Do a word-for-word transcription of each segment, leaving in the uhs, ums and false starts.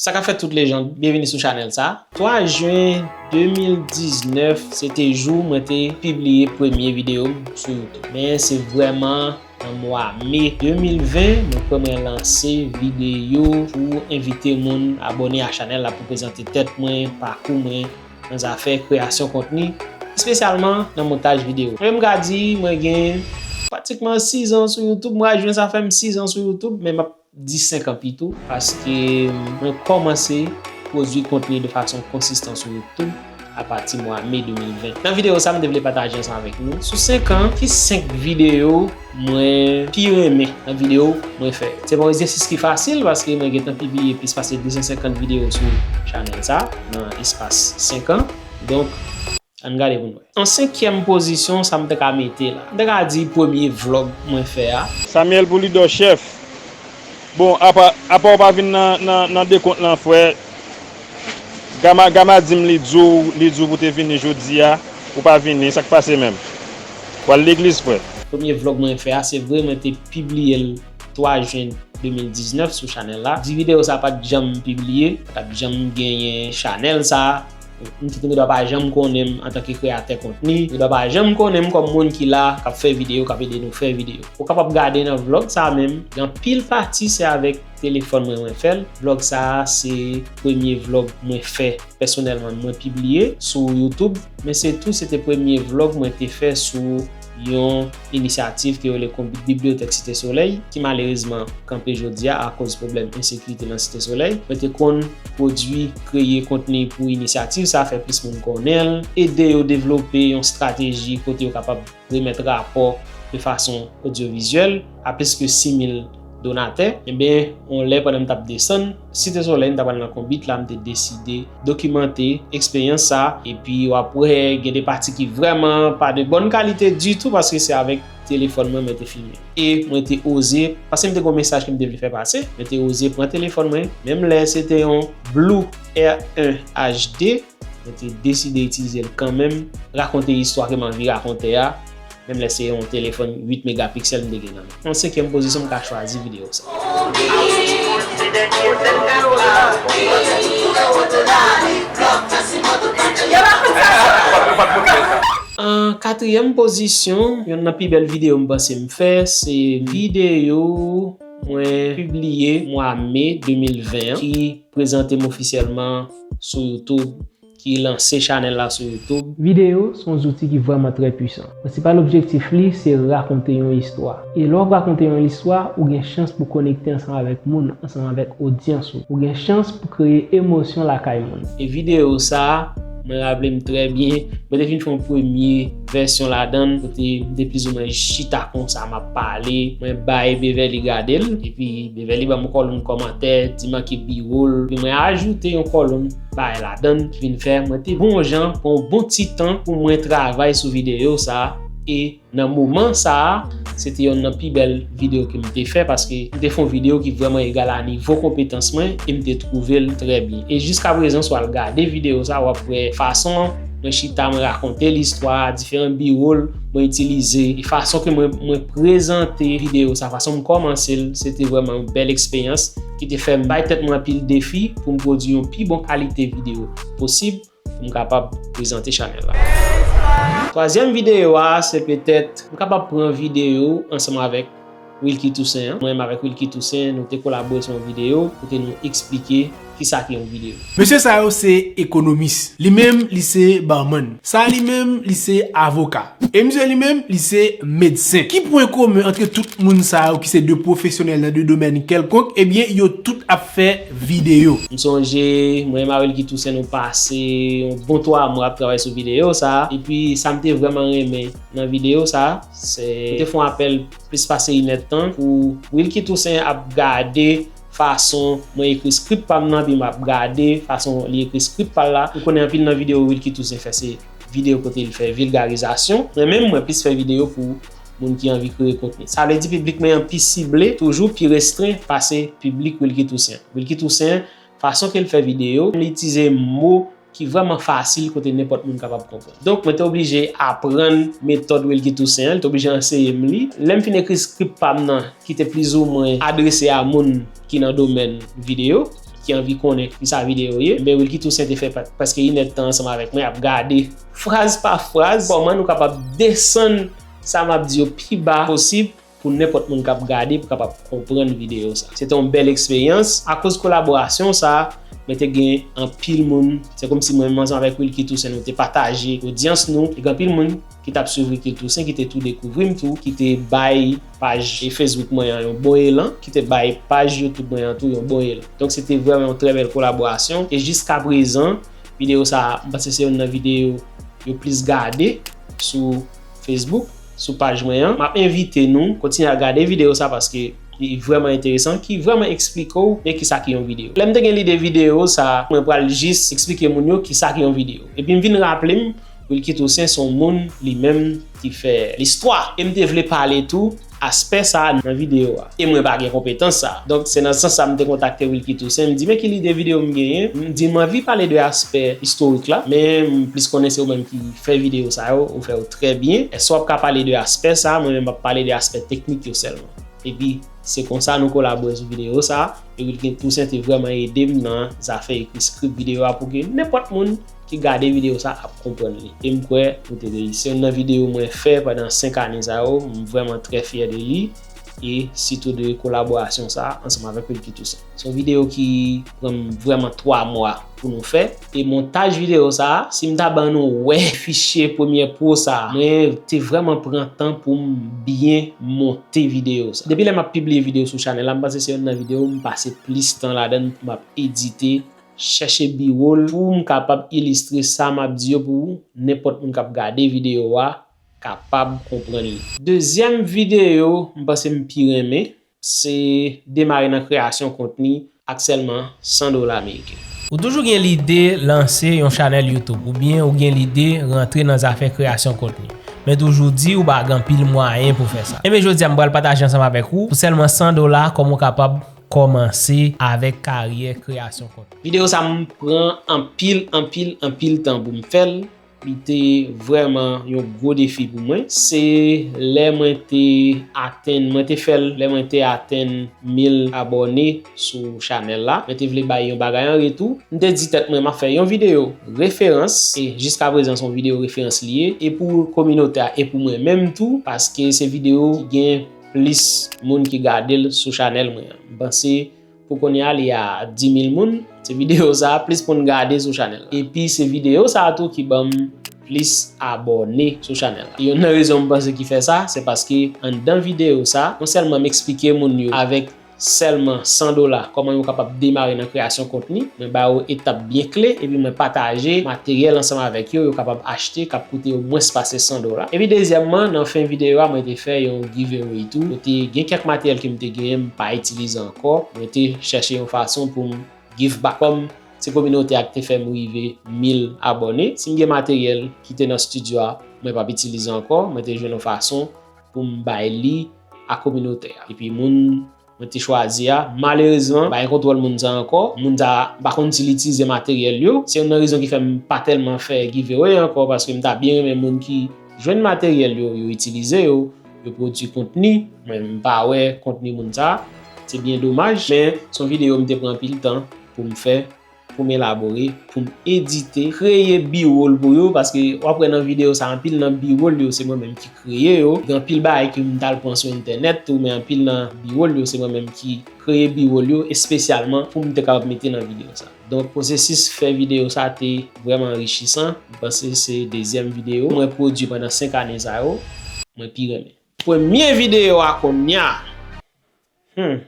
Sa k ap fèt tout lejann, byenvini sou chanèl sa. Twa jen de mil diznèf, se te jou mwen te pibliye premye videyo m sou YouTube. Men se vrèman nan mwa me de mil ven, mwen kwè mwen lanse videyo pou envite moun abòne a chanèl la, pou prezante tèt mwen, pakou mwen nan zafè kreyasyon kontni, espesyalman nan montaj videyo. Mwen menm ka di, mwen gen pratikman sis an sou YouTube, mwen jwenn sa fè m sis an sou YouTube, men m ap di senk an pito, paske mwen kòmanse pwodui kontni de fason konsistan sou YouTube apati mwa me de mil ven. Nan videyo sa, m te vle pataje ansanm avèk nou, sou senk an, ki senk videyo mwen pi renmen nan videyo mwen fè. Se pa yon egzèsis ki fasil, paske mwen gentan pibliye plis pase de san senkant videyo sou chanèl sa nan espas senk an. Donk, ann gade pou n wè. An senkyèm pozisyon, sa m te ka mete la. M te ka di premye vlòg mwen fè a. Samuel Poulidor, chèf. Bon, apa, apa w pa vin nan, nan, nan dekont lan, frè? Gama, Gama di m li di w, li di w pou te vini jodi a, ou pa vini, sa k pase menm? W al legliz, frè? Premye vlòg mwen fè a, se vre, mwen te pibliye l twa jen de mil diznèf sou chanèl la. Di videyo sa pa t janm pibliye, pa t ap janm genyen chanèl sa. M te gen dwa pa janm konnen m antanke kreyatè kontni, gen dwa pa janm konnen m kòm moun ki la, k ap fè videyo, k ap ede nou fè videyo. Ou kapab gade nan vlòg sa menm, gen anpil pati se avèk telefòn mwen mwen fè l. Vlòg sa a se premye vlòg mwen fè pèsonèlman, mwen pibliye sou YouTube, men se tou se te premye vlòg mwen te fè sou yon inisyativ ke yo rele Konbit Bibliyotèk Site Solèy, ki malerezman kanpe jodi a akoz pwoblèm ensekirite nan Site Solèy. Mwen te konn pwodui, kreye kontni pou inisyativ sa, fè plis moun konnen l, ede yo devlope yon estrateji kote yo kapab remèt rapò de fason odyovizyèl a plis ke sis mil donatè. Ebyen, yon lè pandan m t ap desann Site Solèy, m t ap al nan Konbit la, m te deside dokimante eksperyans sa, epi w ap wè gen de pati ki vrèman pa de bòn kalite ditou, paske se avèk telefòn mwen mwen te filme. E mwen te oze, paske m te gen yon mesaj ke m te vle fè pase, mwen te oze pran telefòn mwen, menm lè se te yon Blue R un H D, mwen te deside itilize l kanmenm, rakonte istwa ke m anvi rakonte a, menm lè se yon telefòn uit megapiksèl m te gen nan men. An senkyèm pozisyon, m ka chwazi videyo sa. An katriyèm pozisyon, yonn nan pi bèl videyo m panse m fè, se videyo mwen pibliye mwa me de mil ven an, ki prezante m ofisyèlman sou YouTube, ki lanse chanèl la sou YouTube. Videyo se yon zouti ki vrèman trè pwisan. Prensipal objektif li se rakonte yon istwa. E lè w ap rakonte yon istwa, ou gen chans pou konekte ansanm avèk moun, ansanm avèk odyans ou. Ou gen chans pou kreye emosyon lakay moun. E videyo sa a, mwen raple m trè byen, mwen te fin fè yon premye vèsyon ladan l, kote m te plizoumwen chita konsa, m ap pale, mwen bay Beverly gade l, epi Beverly ban m yon kòlonn kòmantè, di m an ki biwo l, epi mwen ajoute yon kòlonn bay ladan l, ki vin fè mwen te bon jan pran yon bon ti tan pou mwen travay sou videyo sa a, e nan moman sa a, se te yonn nan pi bèl videyo ke m te fè, paske m te fè yon videyo ki vrèman egal a nivo konpetans mwen, e m te twouve l trè byen. E jiska prezan, si w al gade videyo sa a, w ap wè fason mwen chita, mwen rakonte listwa, diferan biwo l mwen itilize, e fason ke mwen, mwen prezante videyo sa a, fason m kòmanse l, se te vrèman yon bèl eksperyans ki te fè m bay tèt mwen anpil defi pou m pwodui yon pi bon kalite videyo posib pou m kapab prezante chanèl la. Twazyèm videyo a, se petèt, m kapab pran videyo ansanm avèk Wilky Toussaint an. Mwen menm avèk Wilky Toussaint, nou te kolabore sou yon videyo kote nou eksplike kisa ki yon videyo. Mesye sa yo se ekonomis. Li menm, li se barman. Sa li menm, li se avoka. E misye li menm, li se medsen. Ki pwen komen ant tout moun sa yo ki se de pwofesyonèl nan de domèn kèlkonk? Ebyen, yo tout ap fè videyo. M sonje, mwen menm avèk Wilky Toussaint, nou pase yon bon twa mwa ap travay sou videyo sa a. Epi, sa m te vrèman renmen nan videyo sa a, se, m te fè yon apèl plis pase inèdtan pou Wilky Toussaint ap gade fason mwen ekri skrip pa m nan, epi m ap gade fason li ekri skrip pa l la. Ou konnen anpil nan videyo Wilky Toussaint fè se videyo kote li fè vilgarizasyon. Mwen menm, mwen plis fè videyo pou moun ki anvi kreye kontni. Sa vle di piblik mwen an pi sible, toujou pi restren pase piblik Wilky Toussaint. Wilky Toussaint, fason ke l fè videyo, li itilize mo ki vrèman fasil kote nenpòt moun kapab konprann. Donk, mwen te oblije aprann metòd Wilky Toussaint an, li te oblije anseye m li. Lè m fin ekri skrip pa m nan, ki te plizoumwen adrese a moun ki nan domèn videyo, ki anvi konnen kisa videyo ye, ebyen Wilky Toussaint te fè pa- prèske inèdtan ansanm avèk mwen ap gade fraz pa fraz kòman nou kapab desann sa m ap di yo pi ba posib pou nenpòt moun k ap gade pou kapab konprann videyo sa. Se te yon bèl eksperyans. Akoz kolaborasyon sa, mwen te gen anpil moun, se kòmsi mwen menm ansanm avèk Wilky Toussaint, nou te pataje odyans nou. E gen anpil moun ki t ap swiv Wilky Toussaint, ki te tou dekouvri m tou, ki te bay paj Facebook mwen an yon bon elan, ki te bay paj YouTube mwen an tou yon bon elan. Donk, se te vrèman yon trè bèl kolaborasyon. E jiskaprezan, videyo sa a, m panse se youn nan videyo yo plis gade sou Facebook, sou paj mwen an. M ap envite nou kontinye ap gade videyo sa paske li vrèman enteresan, ki vrèman eksplike w men kisa ki yon videyo. Lè m te gen lide videyo sa, mwen pral jis eksplike moun yo kisa ki yon videyo. Epi m vin raple m, Wilky Toussaint se yon moun li menm ki fè listwa. E m te vle pale tou aspè sa a nan videyo a. E mwen pa gen konpetans sa a. Donk, se nan sans sa m te kontakte Wilky Toussaint, m di, "Men ki lide videyo m genyen?" M di, "M anvi pale de aspè istorik la, men m plis konnen se ou menm ki fè videyo sa yo, ou fè yo trè byen. Èske w ap ka pale de aspè sa a? Mwen menm m ap pale de aspè teknik yo sèlman." Epi, se konsa nou kolabore sou videyo sa a. E Wilky Toussaint te vrèman ede m nan zafè ekri skrip videyo a pou ke nenpòt moun ki gade videyo sa ap konprann li. E m kwè nou te reyisi. Se youn nan videyo mwen fè pandan senk ane sa yo, m vrèman trè fyè de li. E sitou de kolaborasyon sa a ansanm avèk Wilky Toussaint. Se yon videyo ki pran m vrèman twa mwa pou nou fè. E montaj videyo sa a, si m ta ban nou wè fichye Premiere Pro sa a, mwen te vrèman pran tan pou m byen monte videyo sa a. Depi lè m ap pibliye videyo sou chanèl la, m panse se youn nan videyo m pase plis tan ladan l pou m ap edite, chèche B-roll pou m kapab ilistre sa m ap di yo pou nenpòt moun k ap gade videyo a kapab konprann li. Dezyèm videyo m panse m pi renmen, se demare nan kreyasyon kontni ak sèlman san dola ameriken. Ou toujou gen lide lanse yon chanèl YouTube, oubyen ou gen lide rantre nan zafè kreyasyon kontni, men toujou di ou pa gen anpil mwayen pou fè sa. Enben, jodi a, m pral pataje ansanm avèk ou pou sèlman san dola kòman w kapab kòmanse avèk karyè kreyasyon kontni. Videyo sa a, m pran anpil, anpil, anpil tan pou m fè l. Li te vrèman yon gwo defi pou mwen. Se lè mwen te atenn, mwen te fè l, lè mwen te atenn mil abòne sou chanèl la. Mwen te vle bay yon bagay an retou. M te di tèt mwen, m ap fè yon videyo referans, e jiskaprezan se yon videyo referans li ye, e pou kominote a, e pou mwen menm tou, paske se videyo ki gen plis moun ki gade l sou chanèl mwen an. M panse pou kounye a, li a dis mil moun. Se videyo sa a plis moun gade sou chanèl la. Epi se videyo sa a tou ki ban m plis abòne sou chanèl la. Youn nan rezon m panse ki fè sa, se paske anndan videyo sa a, non sèlman m eksplike moun yo avèk sèlman san dola kòman yo kapab demare nan kreyasyon kontni, mwen ba yo etap byen kle, epi mwen pataje materyèl ansanm avèk yo, yo kapab achte, k ap koute yo mwens pase san dola. Epi dezyèmman, nan fen videyo a, mwen te fè yon giveaway tou, kote gen kèk materyèl ke m te genyen, m pa itilize ankò. Mwen te chèche yon fason pou m give back. Kòm se kominote a ki te fè m rive mil abòne, si m gen materyèl ki te nan estidyo a, mwen p ap itilize ankò, mwen te jwenn yon fason pou m bay li a kominote a. Epi moun mwen te chwazi a, malerezman, pa gen kontwòl moun sa a ankò. Moun sa a, m pa konn si li itilize materyèl yo. Se youn nan rezon ki fè m pa tèlman fè giveaway ankò, paske m ta byen renmen moun ki jwenn materyèl yo, yo itilize yo, yo pwodui kontni. Mwen, m pa wè kontni moun sa a. Se byen domaj, men se yon videyo m te pran anpil tan pou m fè, pou m elabore, pou m edite, kreye B-roll pou yo, paske w ap wè nan videyo sa, anpil nan B-roll yo, se mwen menm ki kreye yo. Gen anpil bagay ke m t al pran sou entènèt tou, men anpil nan B-roll yo, se mwen menm ki kreye B-roll yo, espesyalman pou m te kapab mete nan videyo sa. Donk, pwosesis fè videyo sa te vrèman anrichisan. M panse se dezyèm videyo mwen pwodui pandan senk ane sa yo, mwen pi renmen. Premye videyo a kounye a. Hmm.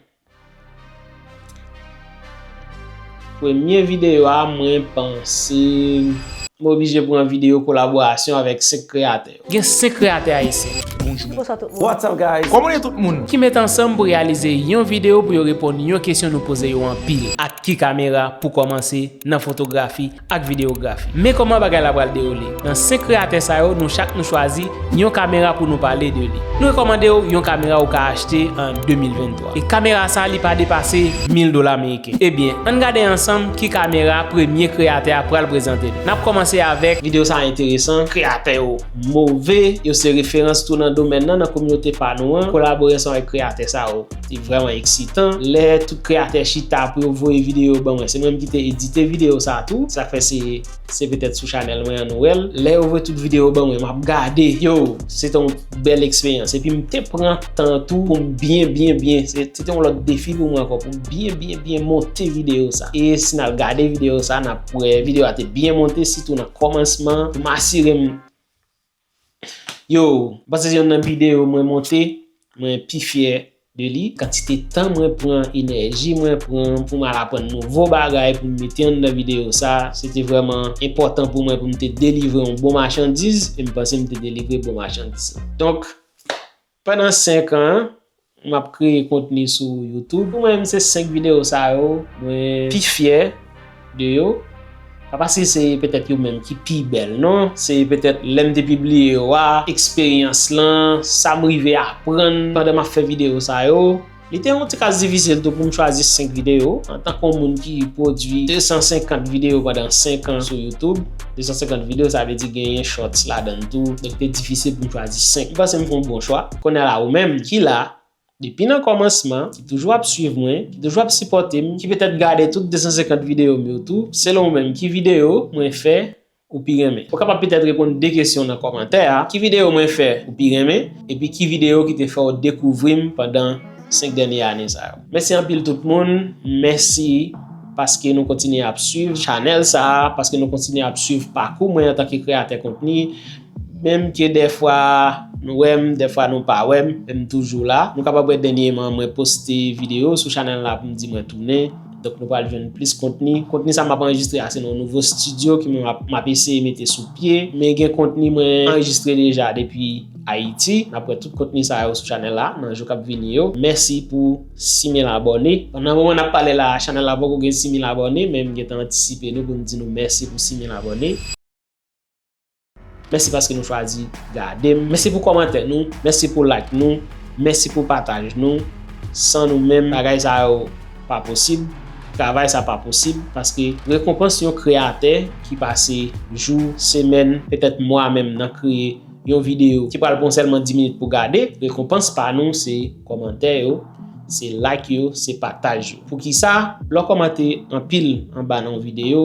Premye videyo a, mwen panse m oblije pran videyo kolaborasyon avèk senk kreyatè yo. Gen senk kreyatè ayisyen. Bonjou. Bonsoir tout moun. What's up, guys? Kòman ye tout moun? Ki met ansanm pou reyalize yon videyo pou yo reponn yon kesyon nou poze yo anpil. Ak ki kamera pou kòmanse nan fotografi ak videyografi. Men kòman bagay la pral dewoule. Nan senk kreyatè sa yo, nou chak nou chwazi yon kamera pou nou pale de li. Nou rekòmande w yon kamera ou ka achte an de mil venntwa. E kamera sa, li pa depase mil dola ameriken. Ebyen, ann gade ansanm ki kamera premye kreyatè a pral prezante nou. N ap kòmanse avèk. Videyo sa enteresan, kreyatè yo move, yo se referans tou nan domèn nan, nan kominote pa nou an. Kolabore ansanm avèk kreyatè sa yo, te vrèman eksitan. Lè tout kreyatè chita pou yo voye videyo ban mwen. Se mwen menm ki te edite videyo sa tou. Sa fè se, se petèt sou chanèl mwen an nou wè l. Lè yo voye tout videyo ban mwen, m ap gade. Yo, se te yon bèl eksperyans. Epi m te pran tan tou pou m byen, byen, byen. Se, se te yon lòt defi pou mwen ankò, pou m byen, byen, byen monte videyo sa. E si n al gade videyo sa, n ap wè videyo a te byen monte, sitou nan kòmansman, pou m asire m Yo, m panse se youn nan videyo mwen monte, mwen pi fyè de li. Kantite tan mwen pran, enèji mwen pran pou m al aprann nouvo bagay pou m mete anndan videyo sa, se te vrèman enpòtan pou mwen pou m te delivre yon bon machandiz, e m panse m te delivre bon machandiz la. Donk, pandan senk an, m ap kreye kontni sou YouTube. Pou mwen menm, se senk videyo sa yo mwen pi fyè de yo. Pa paske se petèt yo menm ki pi bèl, non. Se petèt lè m te pibliye yo a, eksperyans lan, sa m rive aprann pandan m ap fè videyo sa yo. Li te yon ti kras difisil tou pou m chwazi senk videyo. Antanke yon moun ki pwodui de san senkant videyo pandan senk an sou YouTube, de san senkant videyo, sa vle di genyen shorts ladan l tou. Donk, te difisil pou m chwazi senk. M panse m fè yon bon chwa. Kounye a la, ou menm ki la, depi nan kòmansman, ki toujou ap swiv mwen, ki toujou ap sipòte m, ki petèt gade tout de san senkant videyo m yo tou, selon ou menm, ki videyo mwen fè ou pi renmen? Ou kapab petèt reponn de kesyon nan kòmantè a. Ki videyo mwen fè ou pi renmen? Epi ki videyo ki te fè w dekouvri m pandan senk dènye ane sa yo? Mèsi anpil tout moun. Mèsi paske nou kontinye ap swiv chanèl sa a, paske nou kontinye ap swiv pakou mwen antanke kreyatè kontni. Menm ke dèfwa nou wè m, dèfwa nou pa wè m, men m toujou la. Nou kapab wè dènyèman mwen poste videyo sou chanèl la pou m di mwen tounen. Donk nou pral jwenn plis kontni. Kontni sa m ap anrejistre a se nan yon nouvo estidyo ke mwen m ap, m ap eseye mete sou pye. Men gen kontni mwen anrejistre deja depi Ayiti. N ap wè tout kontni sa yo sou chanèl la nan jou k ap vini yo. Mèsi pou sis mil abòne. Nan moman n ap pale la, chanèl la poko gen sis mil abòne, men m gentan antisipe nou pou n di nou mèsi pou sis mil abòne. Mèsi paske nou chwazi gade m. Mèsi pou kòmantè nou. Mèsi pou like nou. Mèsi pou pataj nou. San nou menm, bagay sa yo pa posib. Travay sa pa posib. Paske rekonpans yon kreyatè ki pase jou, semèn, petèt mwa menm nan kreye yon videyo ki pral pran sèlman dis minit pou gade, rekonpans pa nou se kòmantè yo, se like yo, se pataj yo. Poukisa? Lè w kòmante anpil anba nan yon videyo,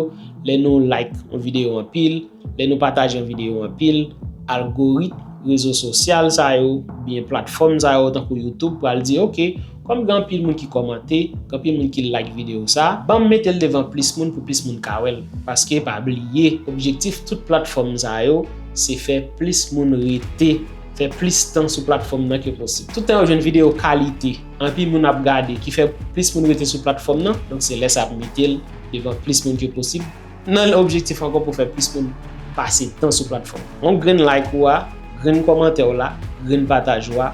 lè nou like yon videyo anpil, lè nou pataje yon videyo anpil, algoritm rezo sosyal sa yo, oubyen platfòm sa yo, tankou YouTube, pral di, "Oke, kòm gen anpil moun ki kòmante, gen anpil moun ki like videyo sa, ban m mete l devan plis moun pou plis moun ka wè l." Paske pa bliye, objektif tout platfòm sa yo, se fè plis moun rete, fè plis tan sou platfòm nan ke posib. Tout tan yo jwenn videyo kalite, anpil moun ap gade, ki fè plis moun rete sou platfòm nan, donk se lè sa ap mete l devan plis moun ke posib. Nan objektif ankò pou fè plis moun pase tan sou platfòm. Yon grenn like ou a, grenn kòmantè w la, grenn pataj ou a,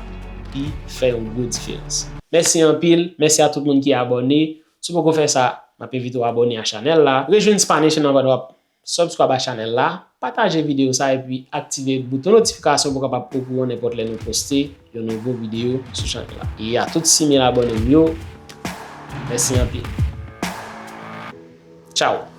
li fè yon gwo diferans. Mèsi anpil, mèsi a tout moun ki abòne. Si w poko fè sa, m ap envite w abòne a chanèl la. Rejwenn Spanish nan pandan w ap subscribe a chanèl la, pataje videyo sa epi aktive bouton notifikasyon pou w kapab okouran nenpòt lè nou poste yon nouvo videyo sou chanèl la. E a tout sis mil abòne m yo, mèsi anpil. Tchao!